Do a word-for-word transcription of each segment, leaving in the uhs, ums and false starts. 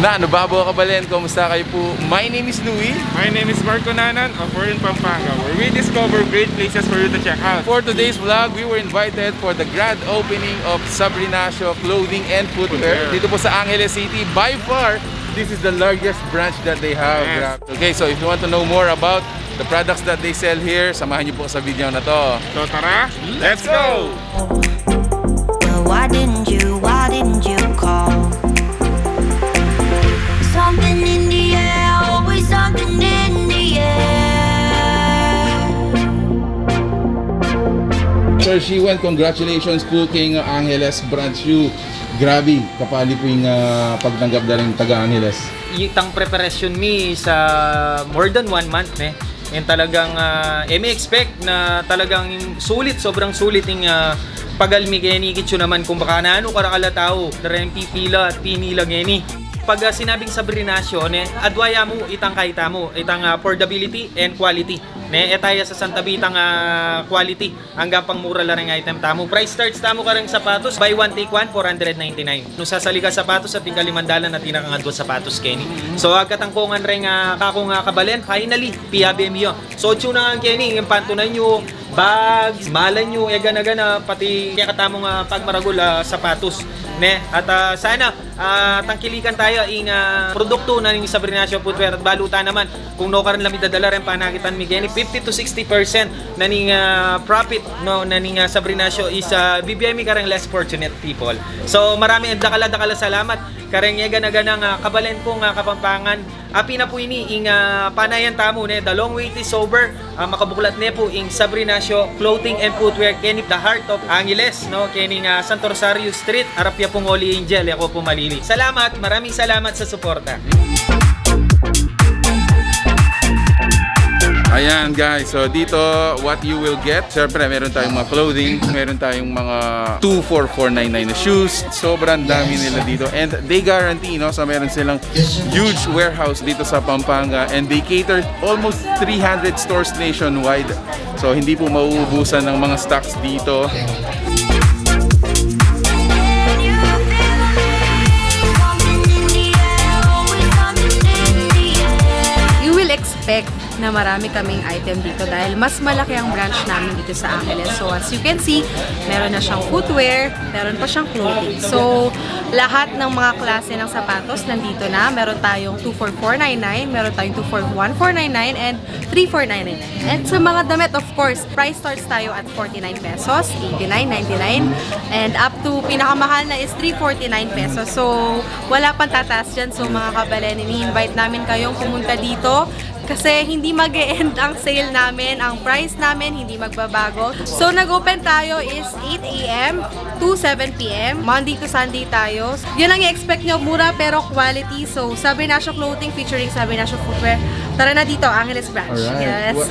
Na, ano ba, mga kabalen? Kumusta kayo po? My name is Louie. My name is Marco Nanan of We're in Pampanga, where we discover great places for you to check out. For today's vlog, we were invited for the grand opening of Sabrinacio Clothing and Footwear. Footwear. Dito po sa Angeles City. By far, this is the largest branch that they have. Yes. Grabe. Okay, so if you want to know more about the products that they sell here, samahan niyo po sa video na to. So tara, let's go! Well, why didn't you, why didn't you call? Something in the air, always something in the air. Sir Shiwan, congratulations po king Angeles branch yu. Grabe, kapali po ing, ah, pagtanggap da ring taga Angeles. Itang preparasyon mi sa more than one month, ne. Yung talagang, ah, e mi expect na talagang sulit, sobrang sulit yung, ah, pagal mi keni. Kitsu naman kung baka nanu karakal a tau, dareng pipila at pinila keni. Pag, ah, sinabing Sabrinacio, ne, adwa ya mu itang kaita mu, itang, ah, affordability and quality. Ne, e taya sasantabi itang, ah, quality. Anggang pang mura la ring item tamu. Price starts tamu kareng sapatos, buy one, take one, four hundred ninety-nine. Nung sasali ka sapatos, atin ka limang dalan atin kang adwa sapatos keni. So, agkatangkongan reng, ah, kakung, ah, kabalen, finally, piabe mi yu. So, tsu na ngan keni, yung pantunan yu, bags, malan yu, e gana-gana, pati kekatamung, ah, pagmaragul, ah, sapatos. Ne? At, ah, sana, ah, tangkilikan taya ing, ah, produktu na ning Sabrinacio Footwear at balu ta naman kung nukarin la midadala reng panakitan mi keni, fifty to sixty percent na ning, ah, profit, no, na ning, ah, Sabrinacio is, ah, bibie mi kareng less fortunate people. So, marami, dakal a dakal a salamat kareng e gana-ganang, ah, kabalen kung, ah, Kapampangan. Apin na pu ini ing, ah, panayan tamu, ne, the long wait is over. Ah, makabuklat ne pu ing Sabrinacio Clothing and Footwear keni the heart of Angeles, no, keni ing, ah, Santo Rosario Street, arap ya pung Holy Angel, e ko pu malili. Salamat, maraming salamat sa suporta. Ayan guys, so dito what you will get, syempre meron tayong mga clothing, meron tayong mga two for four nine nine na shoes, sobrang dami nila dito and they guarantee, no, so meron silang huge warehouse dito sa Pampanga and they cater almost three hundred stores nationwide. So hindi po mauubusan ng mga stocks dito. You will expect na marami kaming item dito dahil mas malaki ang branch namin dito sa Angeles. So as you can see, meron na siyang footwear, meron pa siyang clothing. So lahat ng mga klase ng sapatos nandito na. Meron tayong two for four nine nine, meron tayong two for one four nine nine, and three for nine nine nine. And sa mga damit, of course, price starts tayo at forty-nine pesos, eighty-nine, ninety-nine, and up to pinakamahal na is three forty-nine pesos. So wala pang tataas dyan. So mga kabalen, ini-invite namin kayong pumunta dito kasi hindi mag-e-end ang sale namin, ang price namin hindi magbabago. So nag-open tayo is eight a.m. to seven p.m. Monday to Sunday tayo. Yun ang i-expect nyo, mura pero quality. So Sabrinacio Clothing featuring Sabrinacio Footwear. Tara na dito, Angeles Branch. Alright. Yes. Wa-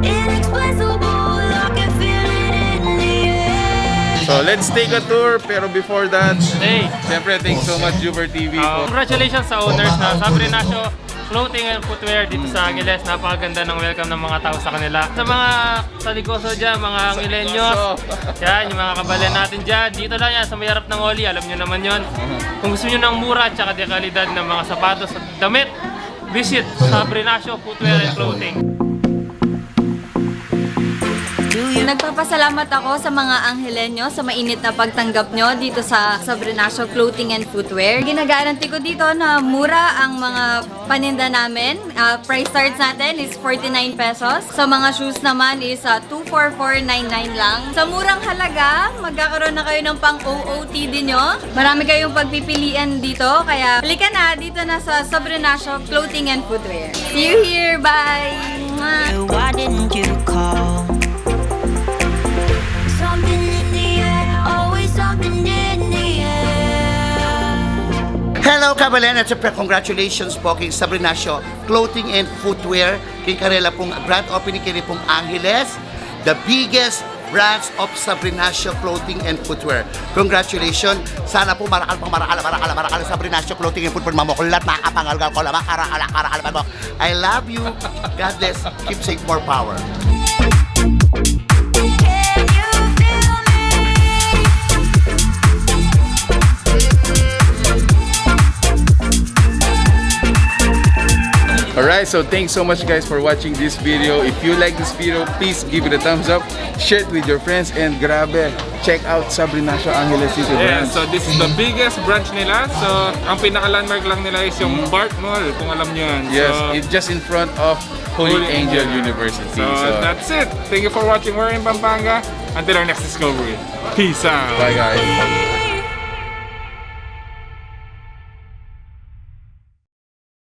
Inexplicable, I can feel it in the air. So let's take a tour, pero before that, hey, siyempre, thanks so much, Juber T V, uh, po. Congratulations sa owners na Sabrinacio Clothing and Footwear dito sa Angeles. Napakaganda ng welcome ng mga tao sa kanila. Sa mga sa negosyo dyan, mga Angelenyo. Yan, yung mga kabalen natin dyan. Dito lang yan, sa may harap ng Oli. Alam nyo naman yon. Kung gusto nyo ng mura at saka dekalidad ng mga sapatos at damit, visit Sabrinacio Footwear and Clothing. Nagpapasalamat ako sa mga Angelenyo sa mainit na pagtanggap nyo dito sa Sabrinacio Clothing and Footwear. Ginagaranti ko dito na mura ang mga paninda namin. Ah, price starts natin is forty-nine pesos. Sa mga shoes naman is, ah, two four four nine nine lang. Sa murang halaga, magkakaroon na kayo ng pang-O O T D nyo. Marami kayong pagpipilian dito, kaya halika na, dito na sa Sabrinacio Clothing and Footwear. See you here! Bye! Mwah! Why didn't you call? Something in the air, always something in the air. Hello, kabalen, at syempre, congratulations po kay Sabrinacio Clothing and Footwear, kay karela pong grand opening kay pong Angeles, the biggest branch of Sabrinacio Clothing and Footwear. Congratulations. Sana po marakal pang marakal, marakal, marakal Sabrinacio Clothing and Footwear. Mamuklat, makapangalgal ko lamang, arakal, arakal, arakal. I love you. God bless. Keep safe, more power. Can you feel me? Alright, so thanks so much, guys, for watching this video. If you like this video, please give it a thumbs up, share it with your friends, and grabe, check out Sabrinasio Angeles City Yeah, branch. so this is the biggest branch nila. So, ang pinaka-landmark lang nila is yung Bart Mall, kung alam nyo yun. Yes, So, it's just in front of Holy Angel University. So, So, that's it. Thank you for watching. We're in Pampanga. Until our next discovery. Peace out. Bye, guys.